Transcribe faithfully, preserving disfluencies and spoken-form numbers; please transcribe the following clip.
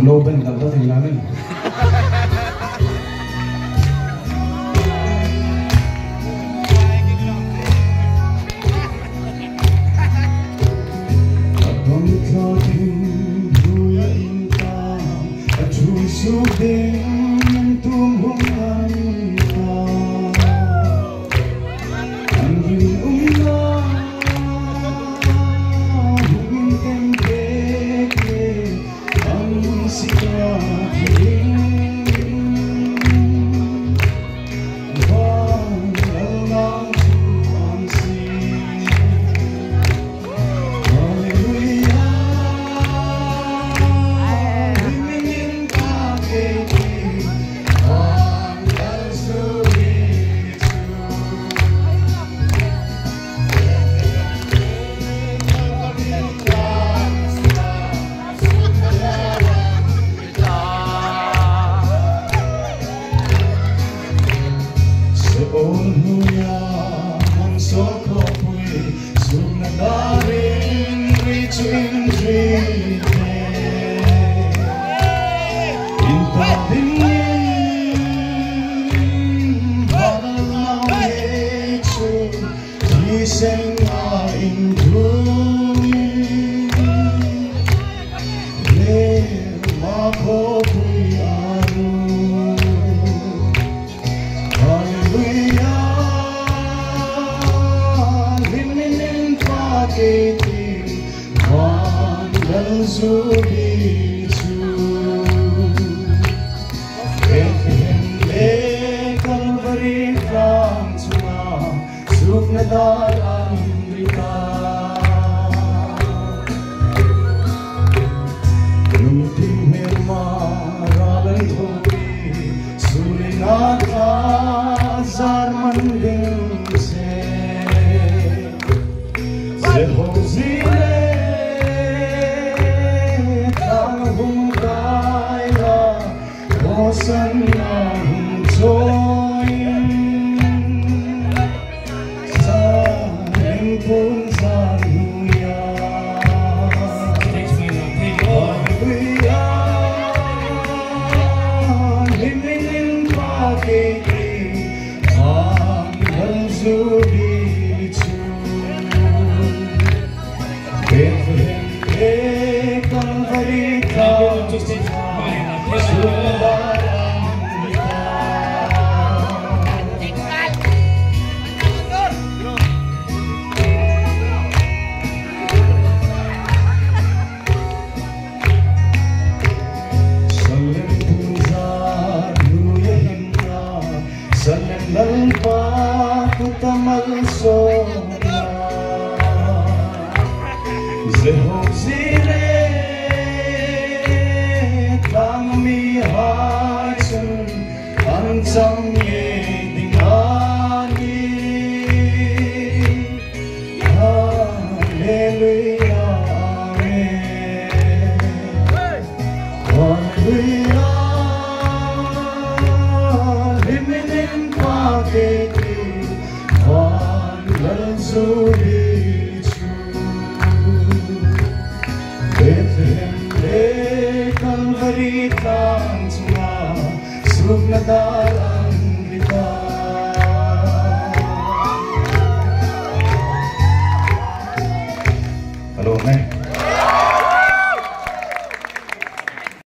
Lo ben dal dal thei naw nih. A bang tla thim hlui a in ta, a thu suk ding tum hung an ta. An ring um na, hung in tem pek le, an si ka ding. Van lal nang chu an si. Hallelujah. Himhim in ka ke ti. Van lal su ri chu. Seol hnuoia hmang sawt khawpui, sukna darin ri chu in ri te. In ta dingin bal nau hei chu, thi seng a in ru. Hallelujah. Himhim in ka ke ti. Van lal zu ri chu. Bethlehem le Calvary tlang chunga. Sukna dar an ri ta. Lungthim hmel ma ral an thawi, sulina tla zar man ding che. Jehovah Jireh, tlang hung kai la, Hosanna hung chawiin. Salem pun san hnuoia. Hallelujah. Himhim in ka ke ti. Van lal zu ri chu. Bethlehem le Calvary tlang. Salem pun zar hnuoia hin na, Salem Lalpa kuta malsawmna. Jehovah Jireh, tlang mihai chun an chang ngei ding a nih. Hallelujah, amen. Hallelujah. Himhim in ka ke ti, van lal zu ri chu. Bethlehem le Calvary tlang chunga, sukna dar an ri ta. Hello, mate.